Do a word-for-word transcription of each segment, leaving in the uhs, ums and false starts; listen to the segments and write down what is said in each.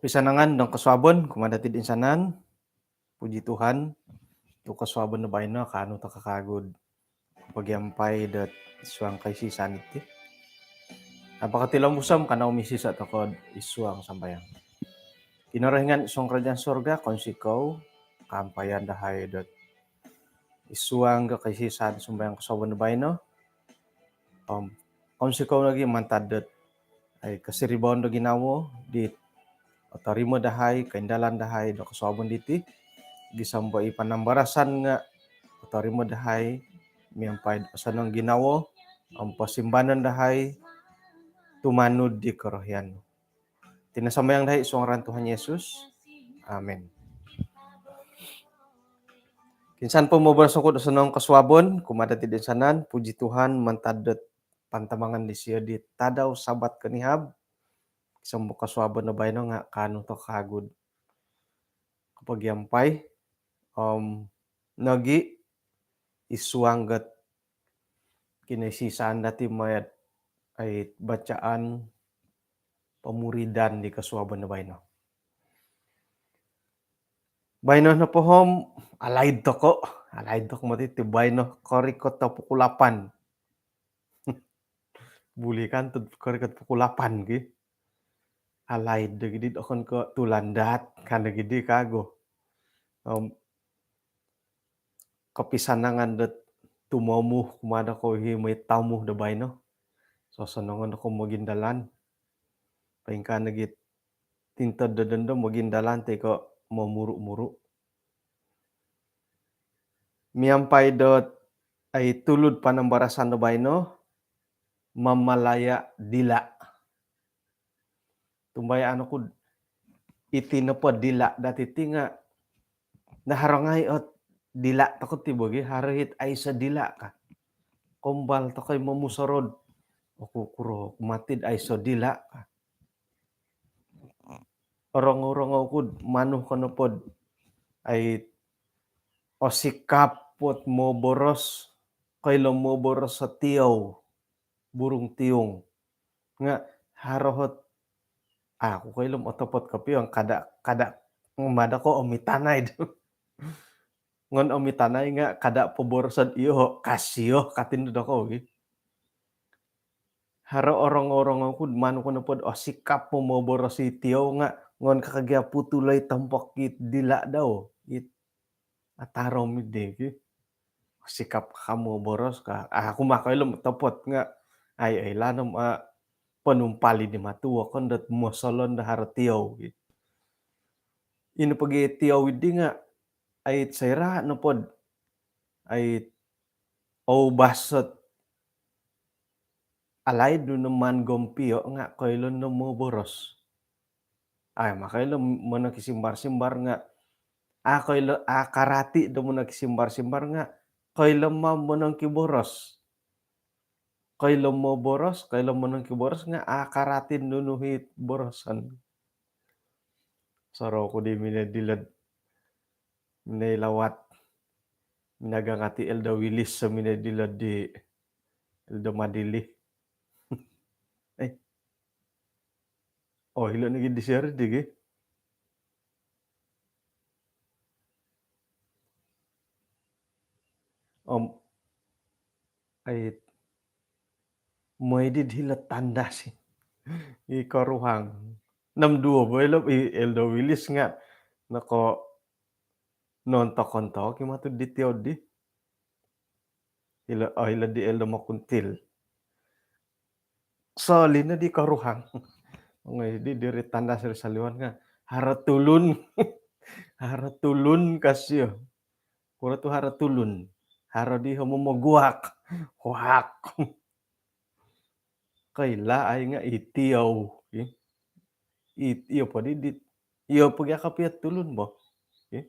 Pisanangan dong kosuabon kumaa dati toinsanan. Puji Tuhan, tu kosuabon do baino kaanu toko kawagu do pogiampai dot suang kaisisan iti. Apakah tilombusom kanou misisa toko id suang sambayang. Kinorohingan id suang kerajaan surga, kounsikou kaampayan dahai dot id suang do kaisisan sumbayang kosuabon do baino. Om kounsikou nogi mantad dot ai kosiribaan do ginawo di otorimo dahai, koindalan dahai do kosuabon diti. Gisom po i panambarasan nga otorimo dahai miampai do osonong ginawo om posimbanon dahai tumanud di korohian. Iti no sambayang dahai id suang ngaran Tuhan Yesus. Amin. Insan po moboros oku do osonong kosuabon kumaa dati toinsanan. Puji Tuhan, mantad dot pantamangan disio di tadau Sabat konihab, gisom po kosuabon do baino nga kaanu toko kawagu do kopogiampai om nogi id suang dot kinoisisaan dati maya dot ai bacaan pemuridan di kosuabon do baino. Baino nopo om alaid toko, alaid toko moti ti baino korikot do pukul lapan. Buli kan tu korikot pukul lapan ki. Alaid do gidi okon ko tulandaat kan do gidi kawagu. Om kopisanangan dot tumomu kumaa dokoyu i mooi tamu do baino. Sosonongon dokoyu mogindalan. Poingkaa nogi tintod do dondo mogindalan toi ko momuru-muru. Miampai dot ai tulun panambarasan do baino, mamalaya dila. Tumbayaan oku iti nopo dila dati ti nga naharo ngai ot dila toko ti bo gi, haro it aiso dila ka. Kombal toko i momusorou. Oku kuro moti do aiso dila ka. Orongou-rongou ku do manu ko nopo do ai osikap ot moboros, koilo moboros o tiou, burung tiung. Nga haro ot, aku koilo om otopot kopio nga kada, kada mada ko omitanai do. Ngon omitanai nga kada poboroso do iyo, kasio katin do dokoyu gi. Haro orongou-rongou ku do manu ko nopo do osikap moboros i tiou nga ngon kakagia putuloi tompok it dila dau. It atarom i di ki. Osikap ka moboros ka. Ah, aku ma koilo om otopot nga ai, ai lanom a ponumpali di matu wokon dot mosolon do haro tiou ki. Ino pogi tiou i di nga ai soira nopo do ai oubas ot alaid nu no maan gompio nga koilo no moboros. Ai, ma koilo monoki simbar-simbar nga, a koilo, a karati do monoki simbar-simbar nga koilo ma monoki boros. Koilo moboros, koilo monoki boros nga a karati nunu it boroson. Sorou ku di minoi dilo do minoi lawat, minagangati Elder Willis so minoi dilo di Elder Madili. Eh. Oh, ilo nogi di share di gi. Om ai mooi di hilo tandas i. I koruhang. Nom duo bo ilo i Elder Willis nga noko nontok-ontok i matu di tiou di. Ilo, oh, ilo di Elder Makuntil. Solino di koruhang. Ongoi di diri tandas ri saliwan nga haro tulun. Haro tulun kasio. Kuro tu haro tulun. Haro di homo moguak. Huak. Koilo ai nga i tiou. I, i, iyo po di, di, iyo po gi a kopio tulun bo. I.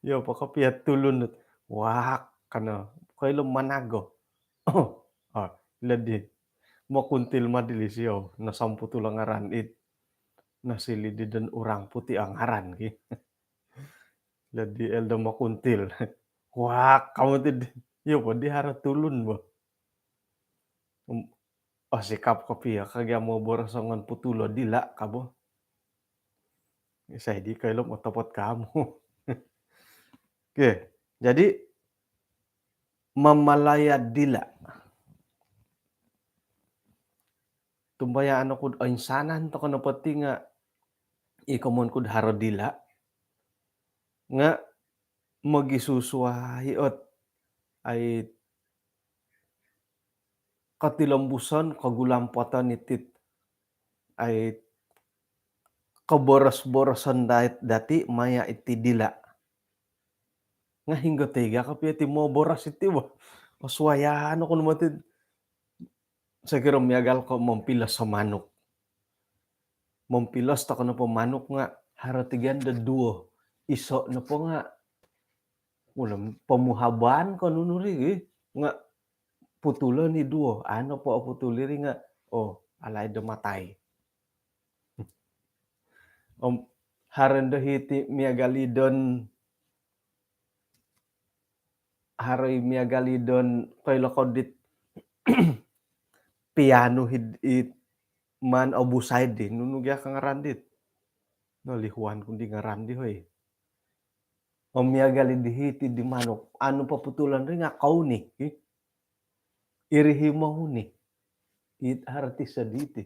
Iyo po kopio tulun dot. Wah, kano. Koilo manago. Oh, ilo di. Makuntil Madili sio. Nosomputul o ngaran it. Nosiliu di don orang putih o ngaran ki. Ilo di Elder Makuntil. Wah, kamu ti di. Iyo po di haro tulun bo. Om, Oh, sikap kopio kagi amu boros songon putulo dila' kabo. Isai di koilo om otopot kamu. Okey, jadi mamalaya dila'. Tumbayaan oku'd oinsanan toko' nopo ti nga' i komoyon ku'd haro dila' nga' mogisusuai ot ai kotilombuson, kogulampoton iti't ai koboros-boroson dait dati' maya' iti dila'. Nga' hinggo tega kopio ti moboros iti bo. Osuayan oku no moti. Sokiro miagal ko mompilos o manuk. Mompilos toko' nopo manuk nga' haro tigian do duo. Iso' nopo nga' ulun pomuhaban ko nunu ri, nga' putulon i duo. Ano po oputul iri nga', oh, alaid do matai. Om haro ndo hiti miagal i don, haro i miagal i don koilo ko dit pianu hid it man obusaid di, nunu gia ka ngaran dit. Nolihuan ku di ngaran di, hoi. Om miagal i di hiti di manuk, anu po putulon ri nga' kouni, hi. Iri hi mouni. It haro ti sodii ti.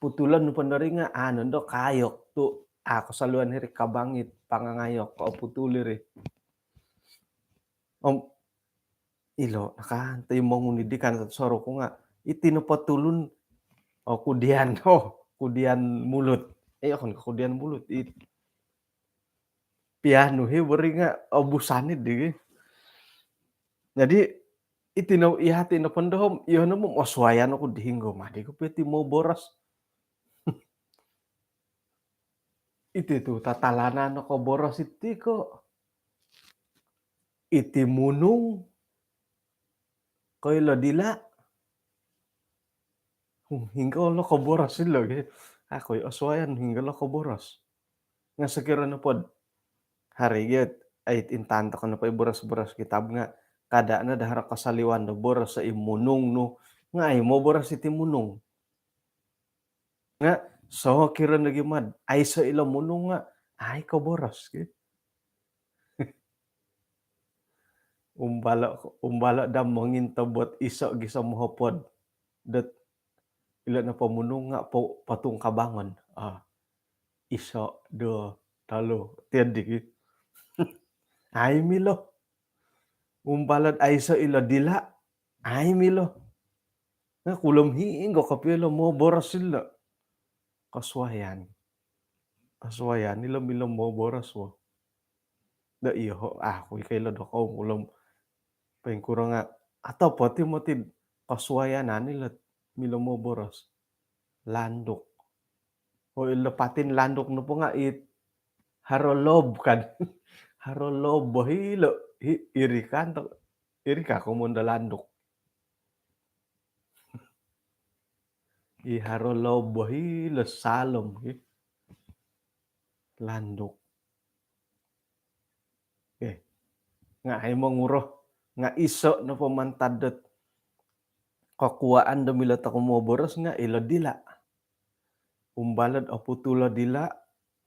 Putulon nopo ndo ri nga' anu ndo kayok tu' a' kosoluan hiri kabang it pangangayok ko putul iri. Om ilo nakan ti mouni di kan soroku nga' iti nopo tulun, oh, kudian, oh, kudian mulut. Eh, okon ko kudian mulut. It pianu hi bo ri nga' obusan i di. Jadi iti no, i hati nopo ndo om iyo no om osuayan oku di hinggo madi kopio ti moboros. Iti tu' tatalanan no ko boros iti ko. Iti munung koilo dila'. Hmm, hinggo lo koboros ilo gi. Aku i osuayan hinggo lo koboros. Nga' sokiro nopo'd haro i gia, ai, intangan toko' nopo i boros-boros kitab nga' kada' no do haro kosoliwan do boros i munung nu. Nga' ai moboros iti munung. Nga' sokiro nogi mad aiso' ilo munung nga' ai koboros gi. Umbalo', umbalo' daa mongintobot iso' gisom hopod dot ilo nopo munung nga' po-, potungkabangon. Ah, iso', duo, tolu, tiyo di gi. Ai milo. Umbalo'd aiso' ilo dila', ai milo. Nga' kulom hinggo kopio ilo moboros ilo. Kosuayan. Kosuayan ilo milo moboros wo. Do iyo, aku i koilo do kou kulom poingkuro nga' otopot i moti kosuayanan ilo milo moboros. Landuk. Oh, ilo patin landuk nopo nga' it haro lob kan. Haro lob bo hilo, hi, iri kan to. Iri ka komoyon do landuk. I haro lob bo hilo salom, hi. Landuk. Okey. Nga' ai monguro, nga' iso' nopo mantad dot kokuaan do milo toko' moboros nga' ilo dila'. Umbalo'd oputul o dila',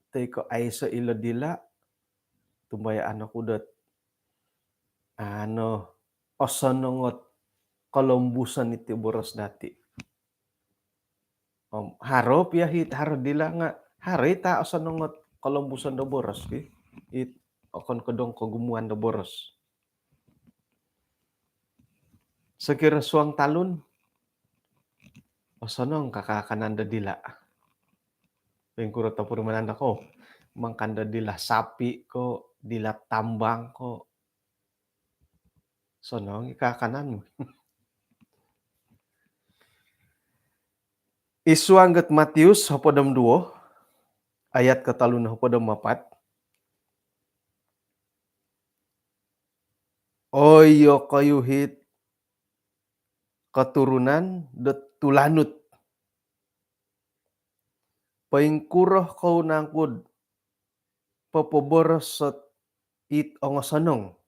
toi ko' aiso' ilo dila', tumbayaan oku dot, ano, osonong ot kolombuson iti boros dati'. Om haro pia hit, haro dila' nga' haro i ta' osonong ot kolombuson do boros ki. It okon ko dong kogumuan do boros. Sokiro suang talun, osonong ka kaakanan do dila'. Poingkuro topurimanan dokou, mangakan do dila' sapi' ko, dila' tambang ko. Sonong i kaakanan. I suang dot Matius hopod om duo, ayat kotolu no hopod om apat. Oi, iyokoyu hit koturunan dot tulanut. Poingkuro kou nangku'd popoboros ot it ongosonong?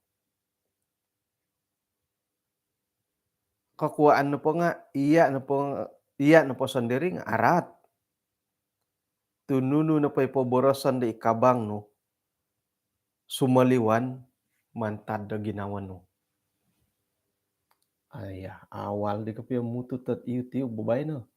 kokuaan nopo nga iya nopo, iya nopo sondiri nga araat. Tu nunu nopo i poboroson di kabang nu, sumoliwan mantad do ginawo nu. Aya, awal di kopio mutut dot YouTube baino.